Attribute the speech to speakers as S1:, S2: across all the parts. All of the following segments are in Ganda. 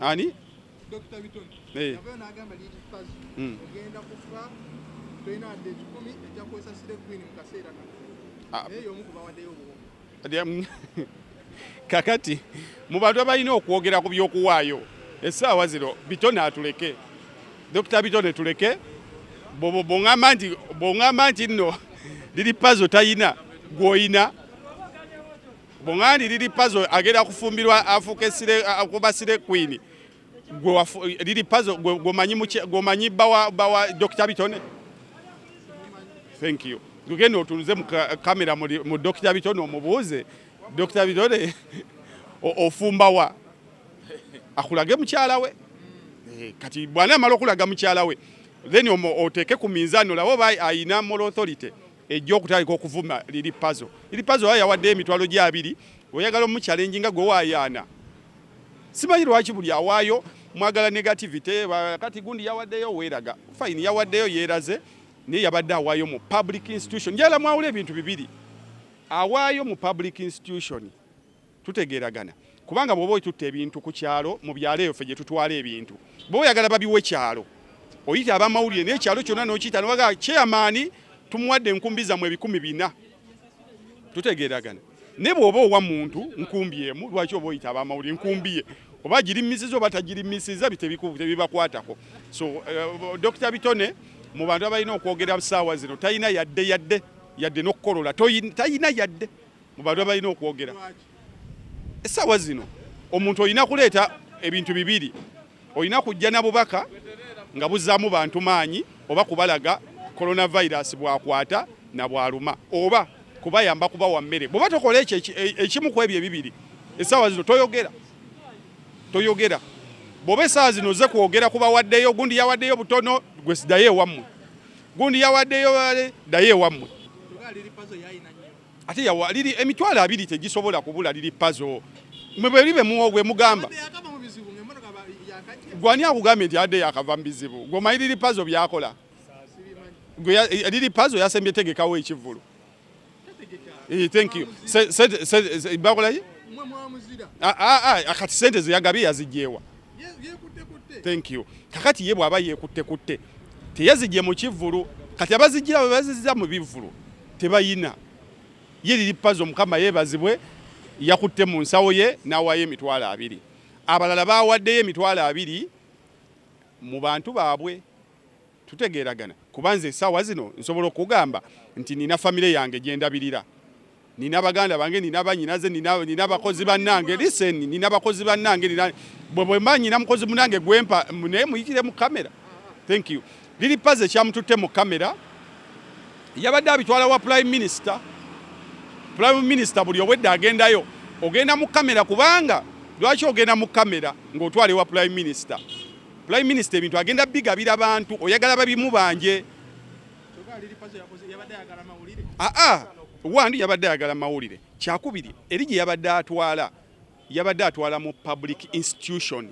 S1: Ani?
S2: Dr. Bitone.
S1: Eh.
S2: Yavayo n'agamba Lil Pazo ogenda kufa, tolina wadde 100 ejja kwesasira Queen mu kaseera kano.
S1: Ah.
S2: Naye y'omu ku bawaddeyo obuwumbi.
S1: Kakati mu bantu abalina okwogera ku by'okuwaayo essaawa zino, Bitone atuleke, Dr. Bitone tuleke. Bw'oŋŋamba nti nno Lil Pazo tayina gw'oyina, bw'oŋŋamba nti Lil Pazo agenda kufumbirwa afuuke kuba slay queen, Lil Pazo gwomanyi bba wa Dr. Bitone? Thank you. Gugenda otunuze mu kamera mu Dr. Bitone, omubuuze, "Dr. Bitone, ofumba wa?" Akulage mukyala we. Kati bw'anaamala okulaga mukyala we, then oteeke ku minzaani olabe oba ayina moral authority ejja okutandika okuvuma Lil Pazo. Lil Pazo oba yawaddeyo emitwalo gy 20, oyagala omuchallenginga gwe waayaana. Simanyi lwaki buli awaayo mwagala negativity. Kati gundi yawaddeyo, weeraga, fine, yawaddeyo, yeeraze, naye yabadde awaayo mu public institution. Njagala mwawula ebintu bibiri. Awaayo mu public institution, tutegeeragana? Kubanga bw'oba otutta ebintu ku kyalo, mu byalo eyo ffe gye tutwala ebintu, bw'oba oyagala babiwe kyalo, oyita abamawulire n'ekyalo kyonna n'okiyita nobaga, "Chairman, tumuwadde enkumbi zammwe 400," Tutegeeragana? Naye bw'oba owa muntu 10,000, lwaki oba oyita abamawulire? Nkumbi ye oba girimisiza oba tagirimisiza tebibakwatako. So Dr. Bitone mu bantu abalina okwogera saawa zino talina yadde yadde yadde n'okukolola, talina yadde mu bantu abalina okwogera essaawa zino. Omuntu olina kuleeta ebintu bibiri: olina kujja na bubaka nga buzzaamu bantu maanyi, oba kubalaga coronavirus bwakwata na bwaluma, oba kubayamba kubawa mmere. Bw'oba tokola ekyo ekimu ku ebyo ebibiri, essaawa zino toyogera, toyogera. Bw'oba essaawa zino oze kwogera kubawaddeyo, gundi yawaddeyo butono, gwe siddayo ewammwe, gundi yawaddeyo, ddayo ewammwe. Ate yawa liri 20,000 tegisobola kubula. Lil Pazo mwe bwe libe bwe mugamba, gwani akugambye nti adde yakava mu bizibu? Gwe Lil Pazo byakola, Lil Pazo yasembye tegekawo ekivvulu. Thank you. Bakolayi kati sente zeyagabye yazigyewa? Thank you. Kakati ye bw'aba yeekutte kutte, teyazigye mu kivvulu. Kati abazijjira bwe bazizza mu bivvulu tebayina. Ye Lil Pazo, Mukama yeebazibwe, yakutte mu nsawo ye n'awaayo 20,000. Abalala baawaddeyo 20,000 mu bantu baabwe. Tutegeeragana? Kuba nze essaawa zino nsobola okugamba nti nina famire yange gye ndabirira, nina baganda bange, nina banyinaze, nina bakozi bannange. Listen, nina bakozi bannange, nina bwe mba nyina mukozi munange gwempa, naye muyitire mu kamera. Thank you. Lil Pazo ekyamututte mu kamera, yabadde abitwala wa Prime Minister. Prime Minister buli obwedda agendayo, ogenda mu kamera kubanga lwaki ogenda mu kamera ng'otwala ewa Prime Minister? Prime Minister ebintu agenda bigabira bantu, oyagala babimubanje. Aa, wandi yabadde ayagala mawulire. Kyakubiri, eri gye yabadde atwala, yabadde atwala mu public institution.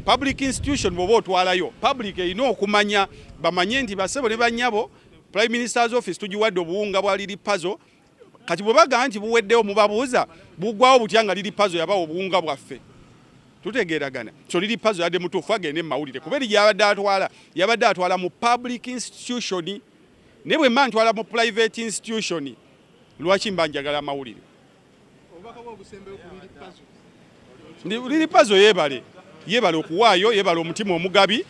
S1: Public institution bw'oba otwalayo, public erina okumanya, bamanye nti basebo ne bannyabo, Prime Minister's office tugiwadde obuwunga bwa Lil Pazo. Kati bwe bagamba nti buweddewo, mubabuuza buggwawo butya nga Lil Pazo yabawa obuwunga bwaffe? Tutegeeragana? So Lil Pazo yadde mutuufu agende mu mawulire, kuba eri gyabadde atwala, yabadde atwala mu public institution. Naye bwe mba ntwala mu private institution, lwaki mba njagala amawulire?
S2: Obubaka bwe obusembeyo ku Lil Pazo?
S1: Lil Pazo yeebale, yeebale okuwaayo, yeebale omutima omugabi,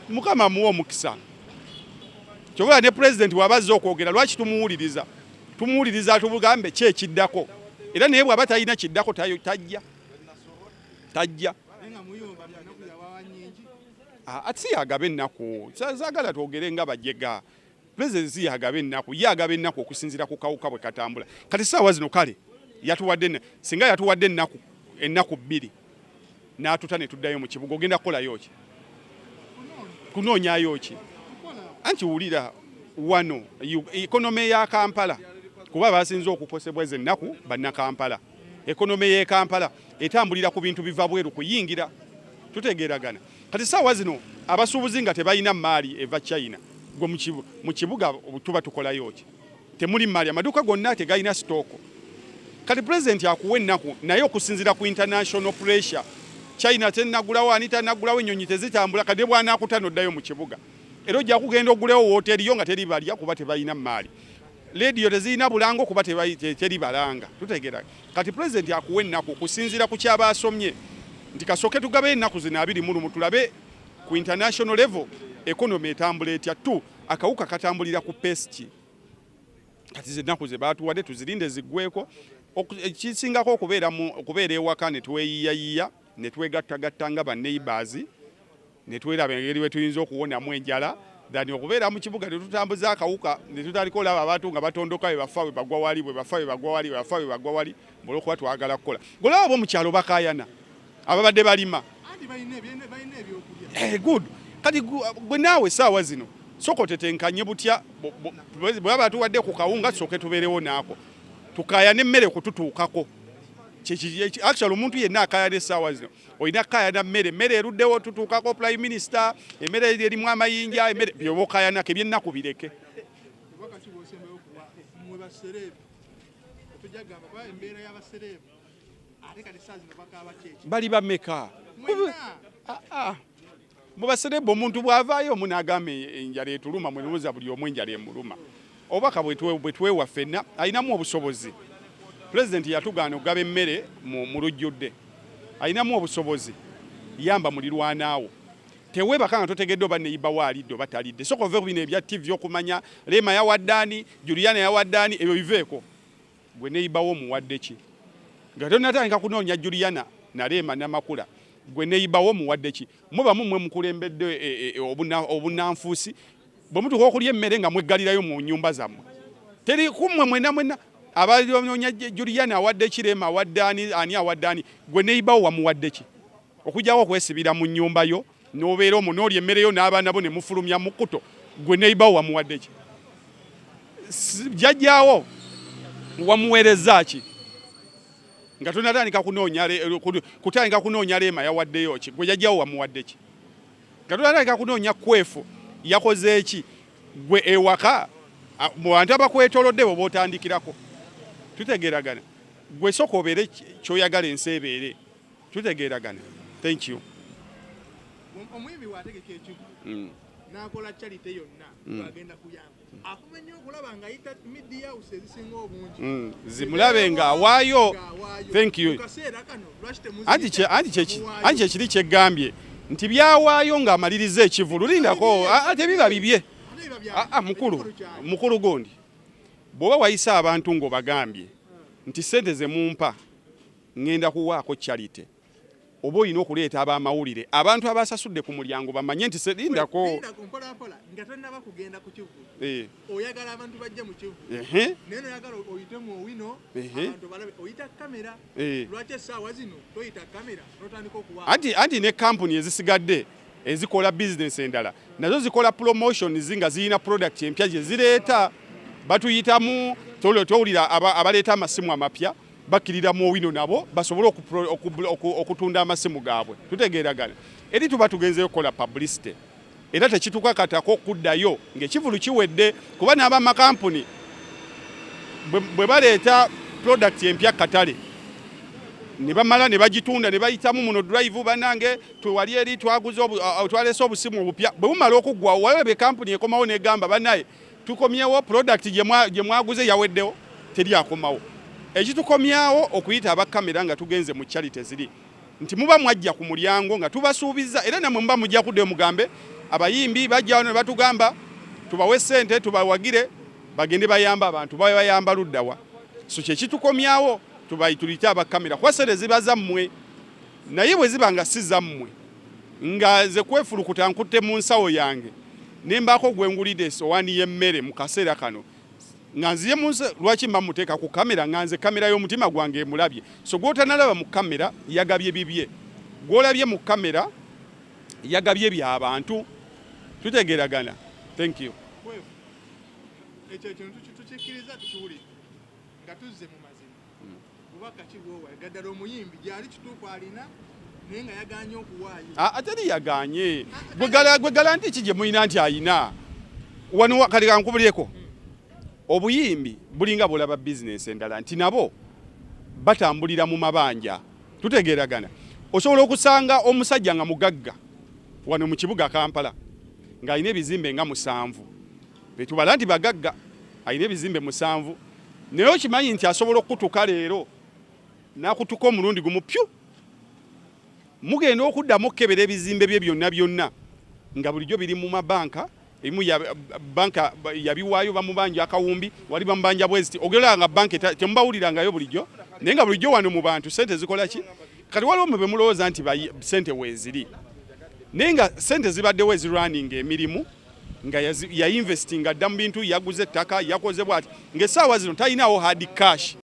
S1: Mukama amuwe omukisa. Kyobula ne Pulezidenti bw'aba azze okwogera, lwaki tumuwuliriza? Tumuwuliriza atubugambe ki ekiddako. Era naye bw'aba talina kiddako, tajja, tajja.
S2: Naye nga muyomba ennaku yawawa nnyingi.
S1: Ah, si yagaba ennaku. Saagala twogere nga bajega. Pulezidenti si yagaba ennaku, ye agaba ennaku okusinziira ku kawuka bwe katambula. Kati saawa zino kale yatuwadde, singa yatuwadde ennaku 2 n'atuta ne tuddayo mu kibuga, ogenda kukolayo ki? Kunoonyayo ki? Anti wulira wano economy ya Kampala, kuba basinze okukosebwa ezo ennaku Bannakampala. Economy y'e Kampala etambulira ku bintu biva bweru kuyingira. Tutegeeragana? Kati saawa zino abasuubuzi nga tebalina maali eva China, gwe mu kibuga tuba tukolayo ki? Temuli maali, amaduuka gonna tegalina stock. Kati pulezidenti akuwa ennaku, naye okusinziira ku international pressure, China tennagulawo, ani tannagulawo, ennyonyi tezitambula. Kati ne bw'anaakuta n'oddayo mu kibuga, era ojja kugenda ogulewo wooteeri yo nga teri balya kuba tebalina mmaali, leediyo tezirina bulango kuba teri balanga. Tutegeera. Kati pulezidenti akuwa ennaku okusinziira ku kyaba asomye nti kasooke tugabe ennaku zino 21 tulabe ku international level economy etambula etya. Tu akawuka katambulira ku pace ki? Kati ze ennaku ze baatuwadde tuzirinde ziggweko. Ekisingako okubeera ewaka ne tweyiyayiya ne twegattagatta nga ba neighbors ne tweraba engeri bwe tuyinza okuwonamu enjala than okubeera mu kibuga ne tutambuza akawuka ne tutandika olaba abantu nga batondoka, bwe bafa bwe bagwa wali, bwe bafa bwe bagwa wali, bwe bafa bwe bagwa wali, olw'okuba twagala kukola. Golaba bo mu kyalo bakaayana ababadde balima.
S2: Anti balina ebyokulya.
S1: Good. Kati gwe naawe essaawa zino sooka otetenkanye butya bwe baba batuwadde ku kawunga, tusooke tubeerewo naako tukaayane emmere kututuukako. Actually omuntu yenna akaayana essaawa zino olina kukaayana mmere, emmere eruddewo tutuukako prime minister, emmere erimu amayinja, emmere byoba okaayanako ebyennaku bireke.
S2: Obubaka ki bw'osembayo okuwa mmwe ba celeb? Tujja kugamba kuba embeera y'aba celeb ate kati essaawa zino bakaaba kyeki?
S1: Bali bameka?
S2: Mwenna.
S1: Mu ba celeb omuntu bw'avaayo omu n'agamba enjala etuluma, mwenuuza buli omu enjala emuluma. Obubaka bwe twewa ffenna alinamu obusobozi. Pulezidenti yatugaana okugaba emmere mu lujjudde. Alinamu obusobozi, yamba mulirwanaawo. Teweebaka nga totegedde oba neighbor wo alidde oba talidde. Sooka ove ku bino ebya TV okumanya Rema yawadde ani, Juliana yawadde ani, ebyo biveeko. Gwe neighbor wo omuwadde ki? Nga tonnatandika kunoonya Juliana na Rema Namakula, gwe neighbor wo omuwadde ki? Mmwe bamu mmwe mukulembedde obunnanfuusi, bwe mutuuka okulya emmere nga mweggalirayo mu nnyumba zammwe. Teri ku mmwe mwenna mwenna abanoonya Juliana awadde ki, Rema awadde ani, ani awadde ani, gwe neighbor wo wamuwadde ki? Okuggyako okwesibira mu nnyumba yo n'obeera omwo n'olya emmere yo n'abaana bo ne mufulumya mu kkuto, gwe neighbor wo wamuwadde ki? Jjajjaawo wamuweerezza ki? Nga tonnatandika kunoonya kutandika kunoonya Rema yawaddeyo ki? Gwe jjajjaawo wamuwadde ki? Nga tonnatandika kunoonya Kwefu yakoze ki? Gwe ewaka mu bantu abakwetoolodde bo b'otandikirako. Tutegeeragana. Gwe sooka obeere ky'oyagala ensi ebeere. Tutegeeragana. Thank you.
S2: Omuyimbi bw'ategeka ekivvulu n'akola charity yonna bw'agenda kuyamba, afuba nnyo okulaba ng'ayita media house ezisinga obungi
S1: zimulabe ng'awaayo.
S2: Ng'awaayo.
S1: Thank you.
S2: Mu kaseera kano lwaki
S1: Anti
S2: temuziyita
S1: anti kyekiri kyeggambye nti byawaayo ng'amaliriza ekivvulu, lindako, tebiba bibye.
S2: Ate biba bya
S1: Mukulu,
S2: ekivvulu kyali.
S1: Mukulu gundi, bw'oba wayise abantu ng'obagambye nti ssente ze mumpa ŋŋenda kuwaako charity, oba olina okuleeta ab'amawulire, abantu abasasudde ku mulyango bamanye nti lindako.
S2: Lindako mpola mpola, nga tonnaba kugenda ku kivvulu. Oyagala abantu bajje mu kivvulu. Naye noyagala oyite mu Owino, abantu balabe, oyita kamera. Lwaki essaawa zino toyita kamera n'otandika okuwa?
S1: Anti ne kampuni ezisigadde ezikola bizinesi endala nazo zikola promotions nga zirina product empya gye zireeta, batuyitamu. Towulira abaleeta amasimu amapya bakkirira mu Owino nabo basobole okutunda amasimu gaabwe. Tutegeeragana. Eri tuba tugenzeyo kukola publicity, era tekitukakatako kuddayo ng'ekivvulu kiwedde, kuba n'abamakampuni bwe baleeta product empya katale ne bamala ne bagitunda ne bayitamu muno drive, bannange twewali eri twaguze twaleese obusimu obupya, bwe bumala okuggwawo waliwo kampuni ekomawo n'egamba, bannaye tukomyewo product gye mwaguze yaweddewo, teri akomawo. Ekitukomyawo okuyita abakamera nga tugenze mu charity ziri nti muba mwajja ku mulyango nga tubasuubiza, era nammwe muba mujja kuddayo mugambe abayimbi bajja wano ne batugamba tubawe ssente tubawagire bagende bayamba abantu, babe bayamba luddawa? So kyekitukomyawo tuyite abakamera, kuba ssente ziba zammwe, naye bwe ziba nga si zammwe nga nze kwefulukuta nkutte mu nsawo yange ne mbaako gwe ngulidde esowaani y'emmere mu kaseera kano nga nziye mu nsi, lwaki mba muteeka ku kamera nga nze kamera y'omutima gwange emulabye? So gw'otanalaba mu kamera yagabye bibye, gw'olabye mu kamera yagabye by'abantu. Tutegeeragana. Thank you.
S2: Kwefu, ekyo ekintu tukikkiriza, tukiwulidde nga tuzze mu mazima. Bubaka ki bwowa gaddala omuyimbi gyali kituufu alina naye nga yaganye okuwaayo?
S1: Teri yaganye. Gwe guarantee ki gye mulina nti ayina wano? Kati kankubulireko, obuyimbi bulinga bwolaba bizinesi endala nti nabo Batambulira mu mabanja. Tutegeeragana? Osobola okusanga omusajja nga mugagga wano mu kibuga Kampala ng'alina ebizimbe nga 7, betubala nti bagagga, alina ebizimbe 7, naye okimanyi nti asobola okukutuka leero n'akutuka omulundi gumu pyu, mugenda okuddamu okukebera ebizimbe bye byonna byonna nga bulijjo biri mu mabanka. Ebimu ya banka yabiwaayo, bamubanja akawumbi, wali bamubanja bweziti. Ogerera nga banka temubawulirangayo bulijjo, naye nga bulijjo wano mu bantu sente zikola ki? Kati waliwo mwe bemulowooza nti sente weeziri, naye nga sente zibaddewo ezirwaninga emirimu, nga yainvestinga dda mu bintu, yaguze ettaka, yakoze bwati, ng'essaawa zino talinawo hard cash.